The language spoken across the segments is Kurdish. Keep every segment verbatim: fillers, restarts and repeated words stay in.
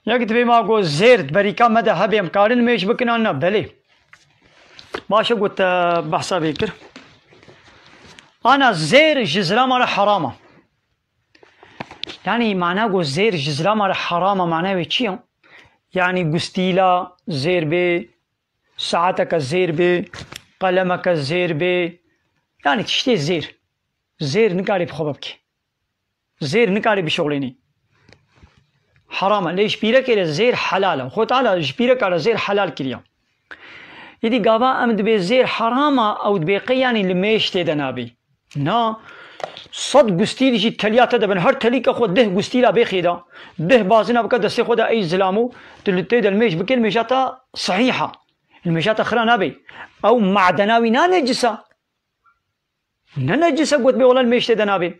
Yek dibê ma got zêr di berîka me de hebe em karin mêj bikin an na? Belê. Baş e, got te behsa vê kir. Ana zêr ji zilama re heram e. Yanî mana got zêr ji zilama re heram e, mana wê çi ye? Yanî gustîla zêr bê, saeteke zêr bê, qelemeke zêr bê. Yanî tiştê zêr. Zêr nikarê bi xwe ve bike. Zêr nikarê bişoxlênî. Heram e. Lê ji pîrekê re zêr helal e. Xwe Teala ji pîreka re zêr helal kiriye. Îdî gava em dibê zêr heram e, ew dibê qey yanî li mêj tê de nabê. Na, sed gustîl jî teliya te de bin. Her telîke xwe deh gustîla bêxê de. Deh bazina bike destê xwe de, ey zilamo, tu li tê de li mêj bikê, li mêja te sehîh e. Li mêja te xira nabê. Ew madena wî na necis e. Ne necis e, got bê wela li mêj tê de nabê.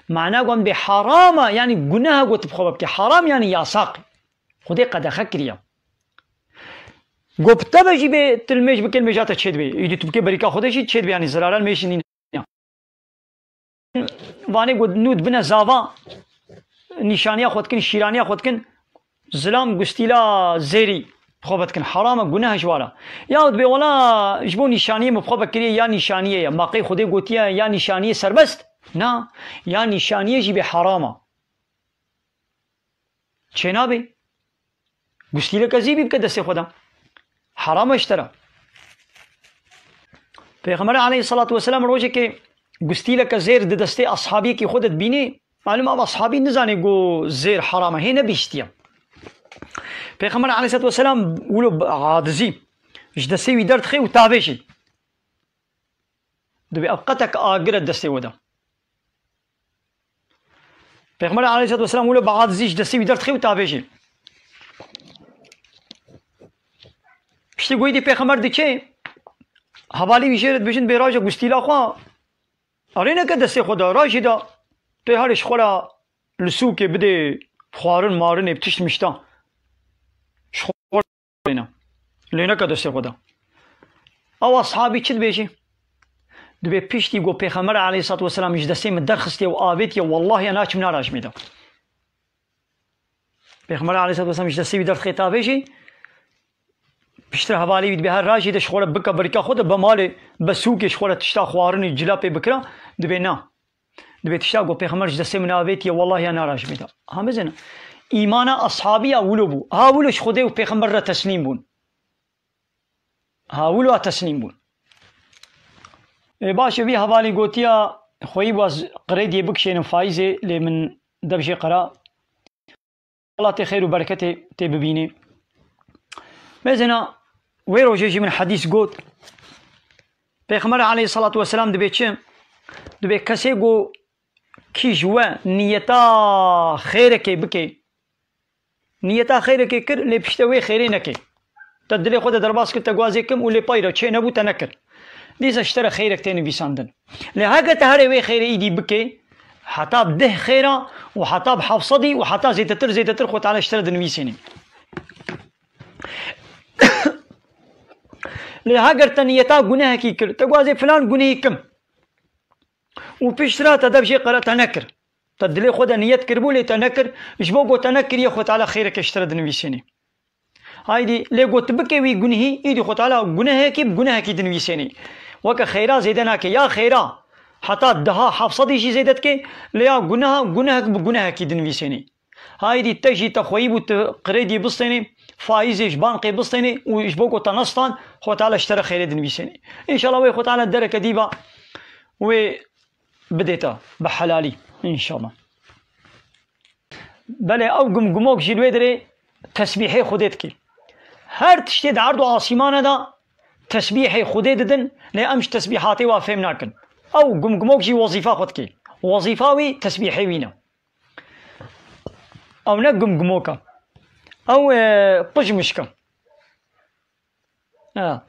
Mana got bê heram e, yanî guneh e, got bi xwe ve bike. Heram yanî yasaq. Xwedê qedexe kiriye. Got bi te ve jî bê tu li mêj bikê, li mêja te çêdibê. Îdî tu bikê berîka Xwedê jî çêdibê, yanî zerara li mêj nîne. Vanê got nû dibine zava, nîşaniya xwe dikin, şîraniya xwe dikin, zilam gustîla zêrî xwe vedikin. Heram e, guneh e ji wara. Ya dibê wela ji bo nîşaniyê min bi xwe vekiriye, ya nîşaniyê ye. Ma qey Xwedê gotiye ya nîşaniyê serbest? Na, ya nîşaniyê jî bê heram e. Çênabe. Gustîleke zî bî bike destê xwe de. Heram e ji te re. Pêxember aleyhissalatu vesselam rojekê gustîleke zêr di destê ashabiyekî xwe de dibînê. Malum ev ashabî nizanê ku zêr heram e, hê nebihîstiye. Pêxember aleyhissalatu vesselam wilo bi adizî ji destê wî derdixê û tavêjê. Dibê ev qetek agir e destê we de. Pêxember aleyhissalatu vesselam wilo bi adizî ji destê wî derdixê û tavêjê. Piştî ku îdî pêxember diçe, hevalî wî jê re dibêjin bê raje gustîla xwe. Erê neke destê xwe de, rajî de, tê herê ji xwe re li sûkê bidê xwarin marinê, tişt mişta. Ji xwe re lê ne. Lê neke destê xwe de. Ew ashabî çi dibêjî? Dibê piştî ku Pêxember aleyhissalatu vesselam ji destê min derxistiye û avêtiye, wellahî ya naçim narajmê de. Pêxember aleyhissalatu vesselam ji destê wî derdixê tavêjê, piştre hevalê wî dibê her rajî de ji xwe re bike berîka xwe de be malê, be sûkê ji xwe re tişta xwarinî cila pê bikira, dibê na. Dibê tişta ku Pêxember ji destê min avêtiye, wellahî ya narajmê de. Ha bizin, îmana ashabiya wilo bû. Ha wilo ji Xwedê û Pêxember re teslîm bûn. Ha wilo teslîm bûn. Ê, baş e, vî hevalî gotiya xweyî bû ez qirêdiyê bikişênim faîzê, lê min dev jê qera. Allah tê xêr û bereketê tê bibînê. Mêzena wê rojê jî min hedîs got. Pêxember aleyhissalatu vesselam dibê çi? Dibê kesê ku kî ji we niyeta xêrekê bike, niyeta xêrekê kir, lê pişte wê xêrê neke. Te dilê xwe de derbas kir, te guazê kim û lê pay re çê nebû, te nekir. Dîsa ji te re xêrek tê nivîsandin. Lê heke te herê wê xêrê îdî bike, heta deh xêra û heta bi heft sedî û heta zêdetir, zêdetir Xwe Teala ji te re dinivîsênî. Lê heger te niyeta gunehekî kir, te guazê filan gunehî kim. Û piştre te dev jê qere te nekir. Te dilê xwe de niyet kiribû lê te nekir. Ji bo ku te nekiriye Xwe Teala xêreke ji te re dinivîsênê. Haydî lê ku tu bike wî gunehî, îdî Xwe Teala gunehekî bi gunehekî dinivîsênê. Weke xêra zêde nake. Ya xêra heta deha heft sedî jî zêde dike, lê ya guneha gunehek bi gunehekî dinivîsênê. Haydî te jî te xweyî bû tu qirêdiyê bistênê, faîzê ji bankê bistênê û ji bo ku te nestan, Xwe Teala ji te re xêrê dinivîsênê. Înşallah wê Xwe Teala dereke dîba wê bidê te bi helalî. Înşallah. Belê ew gumgumok jî li wê derê tesbîhê Xwedê dike. Her tiştê di erd û asîmane de tesbîhê Xwedê didin, lê em ji tesbîhatê wa fêm nakin. Ew gumgumok jî wezîfa xwe dike. Wezîfa wî tesbîhê wî ne. Ew ne gumgumok e. Ew, e, pijmişk e. Ha.